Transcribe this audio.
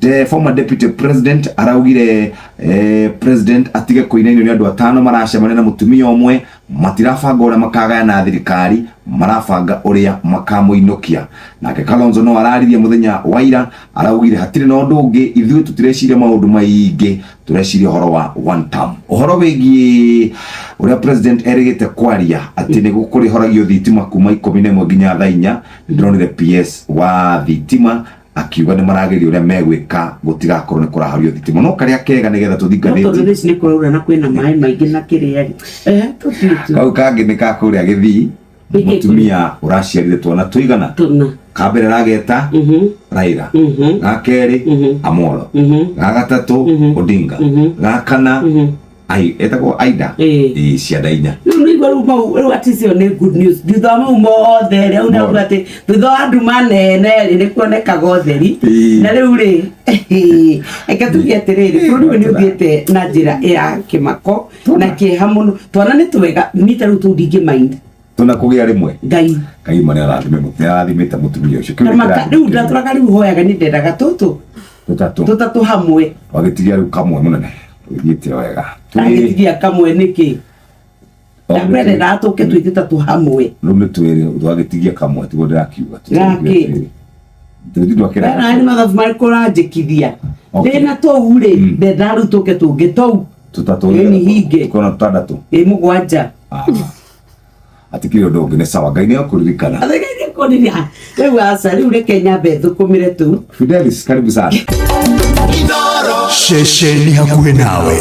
The former deputy president araugire president atige kũinainio nĩ andũ atano maracemania na mũtumia ũmwe, matirabanga ũrĩa makagayana thirikari, marabanga ũrĩa makamũinũkia. Nake Kalonzo no araririe mũthenya wa ira, araugire hatirĩ na ũndũ ũngĩ, ithuĩ tũtireciria maũndũ maingĩ, tũreciria ũhoro wa one term. Ũhoro wĩgiĩ ũrĩa president erĩgĩte kwaria atĩ nĩ kũrĩhoragio thitima kuma 11 nginya thaa 4, nĩndĩronire PS wa thitima akiuga nĩ marageria ũrĩa megwĩka gũtigakorwo nĩ kũrahorio thitima, no karĩa kega nĩgetha tũthiĩ No tondũ ngathĩti thaa ici nĩ kũraura na kwĩna maĩ maingĩ na kĩrĩa rĩ. Tũthiĩ tu. Kau kangĩ nĩ ka kũrĩa Gĩthii. Nĩkĩ? Mũtumia ũraciarire twana tũigana? Tũna. Ka mbere rageta Raila, ga kerĩ Amolo, ga gatatũ Odinga, ga kana ai etagwo Aida. Ĩĩ, ciana 4. Rĩu nĩ igua rĩu mau rĩu atĩ icio nĩ good news thutha wa mau mothe rĩ, au Mothe. nĩ atĩ thutha wa nduma nene rĩ, nĩ kuonekaga ũtheri. Na rĩu rĩ, reke tuge atĩrĩrĩ, bũrũri ũyũ nĩ ũthiĩte na njĩra ya kĩmako na kĩeha mũno. Twana nĩ twega, niĩ ta rĩu tũu ndingĩ mind. Tũna kũgĩa rĩmwe. Ngai. Ngai ma nĩ arathimĩte mũtumia ũcio. Kĩu nĩ Tamaka kĩrathimo rĩu kĩnene. ndatũraga rĩu hoyaga nĩ ndendaga tũtũ Tũtatũ. Tũtatũ hamwe. Wagĩtigia rĩu kamwe, mũnene, ũgĩthiĩte wega. Agĩtigia kamwe nĩkĩ? Ndakwendaga tũke twĩ tũtatũ hamwe. Rĩu nĩ twĩrĩ, twagĩtigia kamwe, tiguo ndĩrakiuga. Gakĩ? Tũthi twakĩra. Na nĩ mathabu marĩkũ ũranjĩkithia? Okay. Ndĩna tũu rĩ, ndendaga rĩu tũke tũngĩ tũu. Tũtatũ. Ĩni hinge. Tukona tũtandatũ. Ĩ 7. Ah. Hatikĩrĩ ũndũ ũngĩ, nĩ sawa, Ngai nĩ akũririkana. Kũrira rĩu, aca, rĩu reke nyambe thũkũmĩre tũu. Fidelis, karibu sana. Ceceni hakuhĩ nawe.